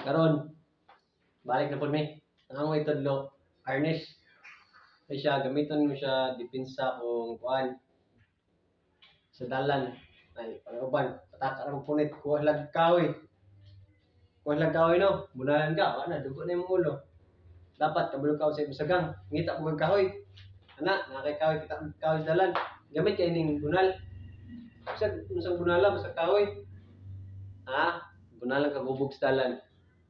Karon balik na pud mi. Ang among itudlo, arnis. Kay siya gamiton mo siya depensa kung kuan sa dalan ay panguban pataka ra punit, kuha lag kahoy. Kuha lag kahoy, no, bunalan ka, wala na, dugo na imong ulo. Dapat kabalo ka sa imong sagang. Ngita mo kag kahoy ana, naa kay kahoy, kita mo kahoy sa dalan, gamit kay ning bunal. Sa unsang bunala sa kahoy, ha, bunalan ka gubog sa dalan.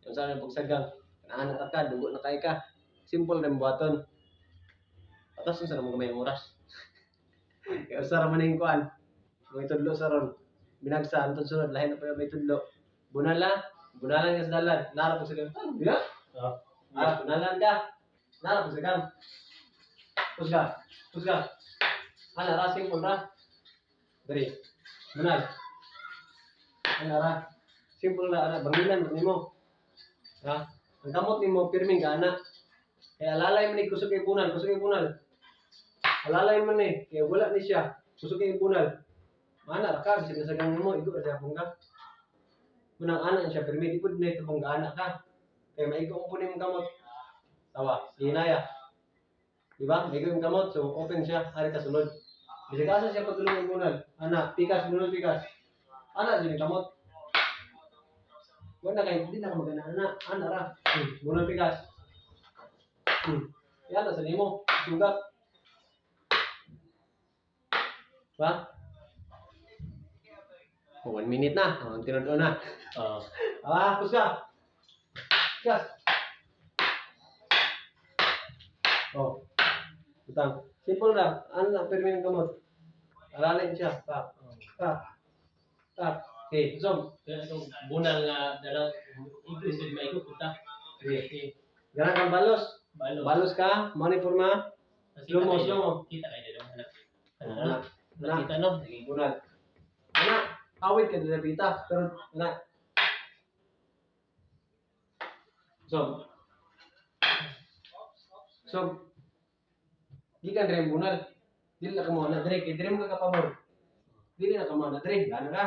Unsa na pagsagang, ana ra ka, dugo na kay ka. Simple ra buhaton. Atos unsa na mo gamay ang oras. Kaya usa ra man ning kuan. Mga itudlo sa ron. Binagsa antod sunod lahi na pa may tudlo. Bunala, bunalan ka sa dalan. Nara po sa gang. Ah, bila? Ah, bunalan ka. Nara po sa gang. Kusga. Kusga. Ana ra, simple ra. Diri. Bunal. Ana ra. Simple ra ana, bangilan nimo. Ha? Ang kamot nimo pirming ka ana. Kaya alalay man ni kusog kay bunal, kusog kay bunal. Alalay man ni, kaya wala ni siya. Kusog kay bunal. Ana ra ka, bisag nasagang nimo, igo ra gyapon ka. Munang ana siya pirmi, di pud na itubong ana ka. Kaya maigo mo po nimong kamot. Tawa, sige na ya. Di ba? Maigo yung kamot, so open siya, ari ka sulod. Bisag asa siya pagdulong ng bunal. Ana, pikas, bunal, pikas. Ana, yung kamot. Wala kay di na ka magana ana, ana ra. Bunal pikas. Yan sa nimo, sugat. Ba? Oh, 1 minute na. Oh, tinuod na. Ah, kusga. Kusga. Oh. Butang. Simple lang. Ano lang, pirmi ng kamot. Alalay siya. Pa. Pa. Pa. Okay, zoom. Kaya itong bunal nga dala inclusive maigo punta. Okay. Okay. Gana kang balos. Balos. Balos ka, mo ni forma. Nakita Slow mo, kayo. slow mo. Kita kayo dito. Anak. Ana. Anak. Ana. Nakita no? Sige. Bunal. Ana, awit ka dito pita. Pero, ana. Zoom. So, di ka rin bunal. Dili na ka mo na dire, kay dire mo ka kapabor. Dili na ka mo na dire, gana ka.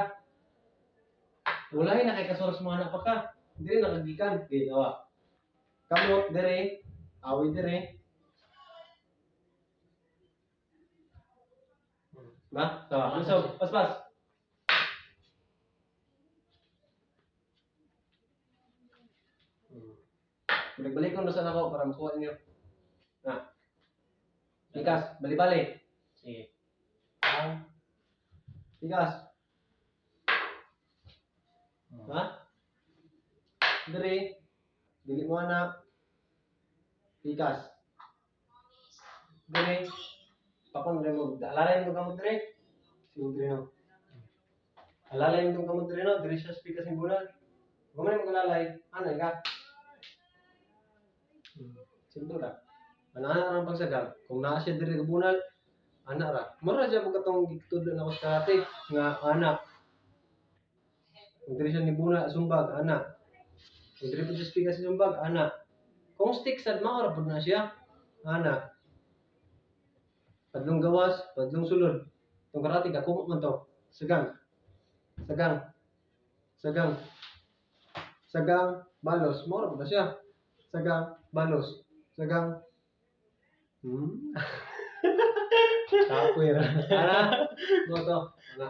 Wala na kay kasoras mo anak pa ka. Dili na kagikan, kay awa. Kamot dire, awi dire. Ba? Tawa. So, paspas. Balik-balik ko na sana ako para makuha ninyo. Na. Pikas, bali-bali. Sige. Ang Pikas. Ha? Dire. Dili mo na. Pikas. Dire. Pakon rin mo. Alalay mo kamot dire. Siguro dire no. Alalay mo kamot dire no. Dire siya sa pikas ng bunal. Kung mo mag-alalay, ano ka? Simple ra. Ana ra ang pagsagang. Kung naa siya dire bunal, ana ra. Mura siya pag katong gitudlo na ako sa karate nga ana. Kung dire siya ni bunal sumbag, ana. Kung dire po siya pikas sa sumbag, ana. Kung stick sad mao ra pud na siya, ana. Padlong gawas, padlong sulod. Tong karate gakumo man to. Sagang. Sagang. Sagang. Sagang balos, mao ra pud na siya. Sagang balos. Sagang. Kapoy ra. Ana, mo to. Ana.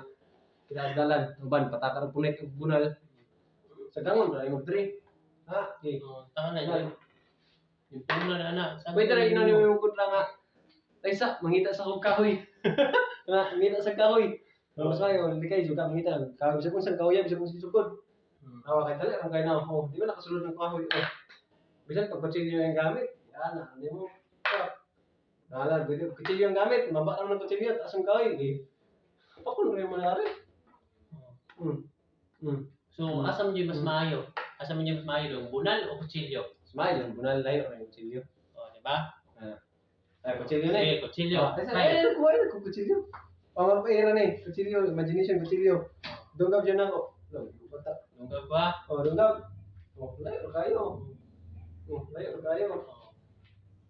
Kita sa dalan, uban patakar punit ug bunal. Sagangon ra imong diri. Ha, okay. Oh, tanga na yun. Yung bunal na anak. Sabi Pwede ra ko, ino nimo yung kontra nga. Ay sa, mangita sa kong kahoy. Nga, mangita sa kahoy. Pero sa ayo, hindi kayo juga mangita. Kahoy bisa kung sa kahoy, bisa kung sa sukod. Awa kay dali ang kay na oh, di ba nakasulod ng kahoy. Oh. Bisan pag kutsilyo yung gamit, yan na, hindi mo. Ah. Nala, pwede kutsilyo yung gamit, maba lang ng kutsilyo, taas ang kahoy. Eh. Pakon rin mo na rin. So, asa man yun mas maayo? Asa man yun mas maayo dong? Bunal o kutsilyo? Smile, yung bunal layo ang kutsilyo. Oh, di ba? Ah. Ay, kutsilyo na eh. Sige, kutsilyo. Ah, ay, Ay, ay, kuha na ko kutsilyo. Pamapaira na eh. Kutsilyo, imagination, kutsilyo. Dunggab dyan ako. Bata. Dunggab ba? Oh, dunggab. Oh, layo kayo. Oh, layo kayo. Oh,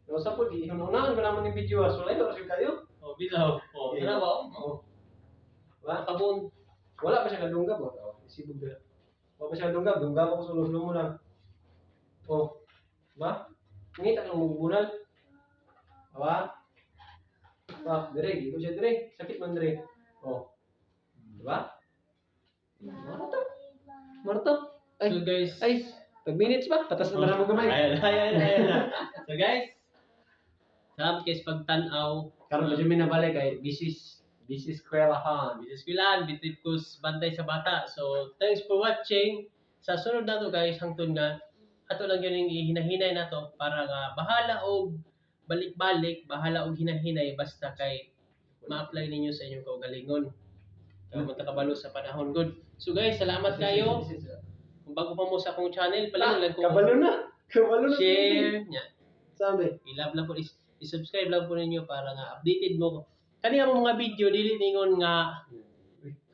No, sa po, di inunahan ko naman yung video. Ah. So, layo rin kayo. Oh, bilaw. Oh, Yeah. tara ba? Oh. Ba? Kabun. Wala pa siya kadunggab. Oh, oh, isibog na. Wa pa siya dunggab, dunggab ako sa mo lang. Oh. Ba? Ngita lang mo bunal. Ba? Ba, dire, dito siya dire. Sakit man dire. Oh. Diba? Marato. Marato. Ay, So guys, ay, pag minutes ba? Patas na mo gamay. Ayan, ayan, ayan. So guys, salamat guys pagtan-aw. Karon ba siya minabalik kay busy busy eskwelahan. Mrs. Quilan, bitip ko bantay sa bata. So, thanks for watching. Sa sunod na to guys, hangtod nga, ato lang yun yung ihinahinay na to para nga bahala og balik-balik, bahala og hinahinay basta kay ma-apply ninyo sa inyong kaugalingon. Kaya magkakabalo sa panahon. Good. So guys, salamat kayo. Kung bago pa mo sa akong channel, pala lang kung Ah, Kabalo na. Kabalo na. Share. Nya. Sabi. I-love lang po, i-subscribe lang po ninyo para nga updated mo. Kani ang mga video dili ningon nga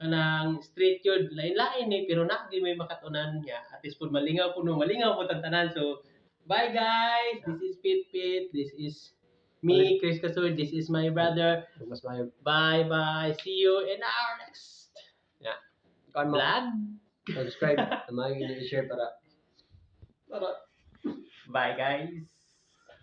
kanang straight yun, lain-lain eh, pero na di may makatunan niya. At least po malingaw po no, malingaw po tantanan. So, bye guys! This is Pit Pit. This is me, Chris Casur. This is my brother. Mas maayo. Bye bye. See you in our next Kuan mo. vlog. Subscribe. Ang mga i-share para Bye guys.